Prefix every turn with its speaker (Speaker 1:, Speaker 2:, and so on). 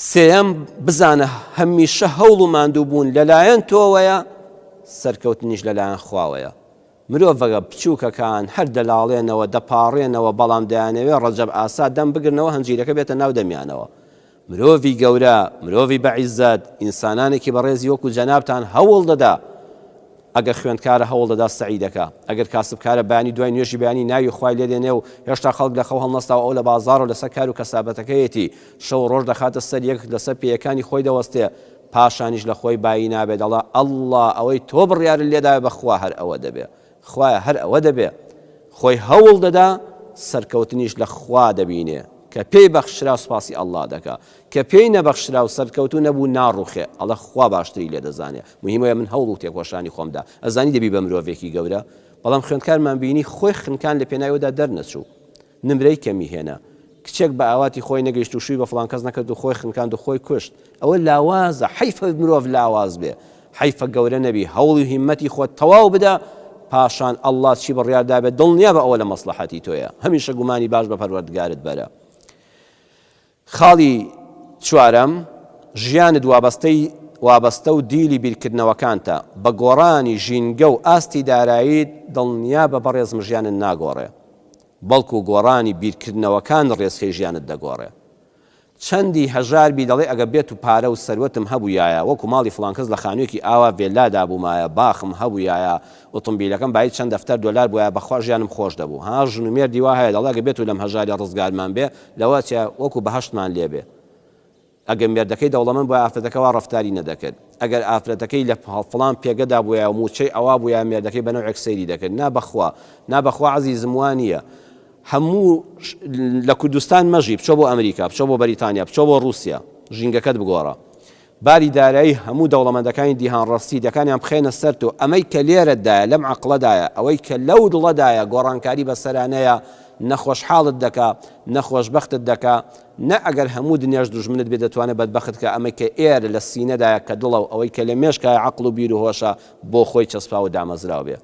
Speaker 1: سێیەم، بزانە هەمیشە هەوڵ و ماندووبوون لەلایەن تۆوەیە، سەرکەوتنیش لەلایەن خواوەیە. مرۆڤە بچووکەکان هەر دەلاڵێنەوە، دەپاڕێنەوە، بەڵام دەیانەوێ ڕەجەب ئاسا دەم بگرنەوە هەنجیرەکە بێتە ناو دەمیانەوە. مرۆڤی گەورە، مرۆڤی بەعیززەت، ئینسانانێکی بەڕێزی وەکو جەنابتان هەوڵ دەدا، ئەگەر خوێندکارە هەوڵ دەدا سەعی دەکا، ئەگەر کاسبکارە بەیانی دوای نوێژی بەیانی ناوی خوای لێ دێنێ و هێشتا خەڵک لە خەو هەڵنەستاوە ئەو لە بازاڕە و لەسەر کار و کەسابەتەکەیەتی شەو و ڕۆژ دەخاتە سەر یەک لەسەر پێیەکانی خۆی دەوەستێ پاشانیش لە خۆی بایی نابێ دەڵێ اللە ئەوەی تۆ بڕیارت لێداوێ بەخوا هەر ئەوە دەبێ خوایە هەر ئەوە دەبێ خۆی هەوڵ دەدا سەرکەوتنیش لە خوا دەبینێ کە پێی بەخشرا سوپاسی اللە دەکا کە پێی نەبەخشرا و سەرکەوتوو نەبوو ناڕوخێ ئەڵێ خوا باشتری لێ دەزانێ مهیم ئەوەیە من هەوڵ و تێکۆشانی خۆم دا ئەزانی دەبی بە مرۆڤێکی گەورە بەڵام خوێندکارمان بینی خۆی خنکان لە پێناویدا دەرنەچوو نمرەی کەمی هێنا. کچێک بە ئاواتی خۆی نەگەیشت و شووی بە فڵان کەس نەکرد و خۆی خنکاند و خۆی کوشت. ئەوە لاوازە. حەیفە مرۆڤ لاواز بێ. حەیفە گەورە نەبی. هەوڵی و هیممەتی خۆت تەواو بدە، پاشان ئەڵڵا چی بڕیار دابێت دڵنیابە ئەوە لە مەسڵەحەتی تۆیە. هەمیشە گومانی باش بە پەروەردگارت بەرە. خاڵی چوارەم، ژیانت وابەستەی وابەستە و دیلی بیرکردنەوەکانتە، بە گۆڕانی ژینگە و ئاستی داراییت دڵنیابە بەڕێزم ژیانت ناگۆڕێ، بەڵکو گۆڕانی بیرکردنەوەکان ڕێچکەی ژیانت دەگۆڕێ. چەندی هەژار بی دەڵێی ئەگەر بێتو پارە و سەروەتم هەبوویایە وەکو ماڵی فڵان کەس لە خانوویەکی ئاوا ڤێللادا بوومایە باخم هەبوویایە ئوتومبیلەکەم بایی چەند دەفتەر دۆلار بوایە بەخوا ژیانم خۆش دەبوو ها ژن و مێردی وا هەیە دەڵێ ئەگەر بێتو لەم هەژاریە ڕزگارمان بێ لەوە چێ وەکو بەهەشتمان لێ بێ ئەگەر مێردەکەی دەوڵەمەند بوایە ئافرەتەکە وا ڕەفتاری نەدەکرد ئەگەر ئافرەتەکەی لە فڵان پێگەدا بوایە و موچەی ئەوا بوایە مێردەکەی بە نەوعێک سەیری دەکرد نا بەخوا نا بەخوا عەزیزم وا نییە هەموو لە کوردستان مەژی بچۆ بۆ ئەمریکا بچۆ بۆ بەریتانیا بچۆ بۆ ڕووسیا ژینگەکەت بگۆڕە باری دارایی هەموو دەوڵەمەندەکانی دیهان ڕەسیدەکانیان بخەینە سەر تۆ، ئەمەی کە لێرەدایە لەم عەقڵەدایە، ئەوەی کە لەو دڵەدایە گۆڕانکاری بەسەرا نەیە، نە خۆشحاڵت دەکا، نە خۆشبەختت دەکا، نە ئەگەر هەموو دنیاش دوژمنت بێ دەتوانێ بەدبەخت کا، ئەمەی کە ئێرە لە سینەدایە کە دڵە و ئەوەی کە لە مێشکایە عەقڵ و بیر و هۆشە بۆ خۆی چەسپاو و دامەزراو بێ.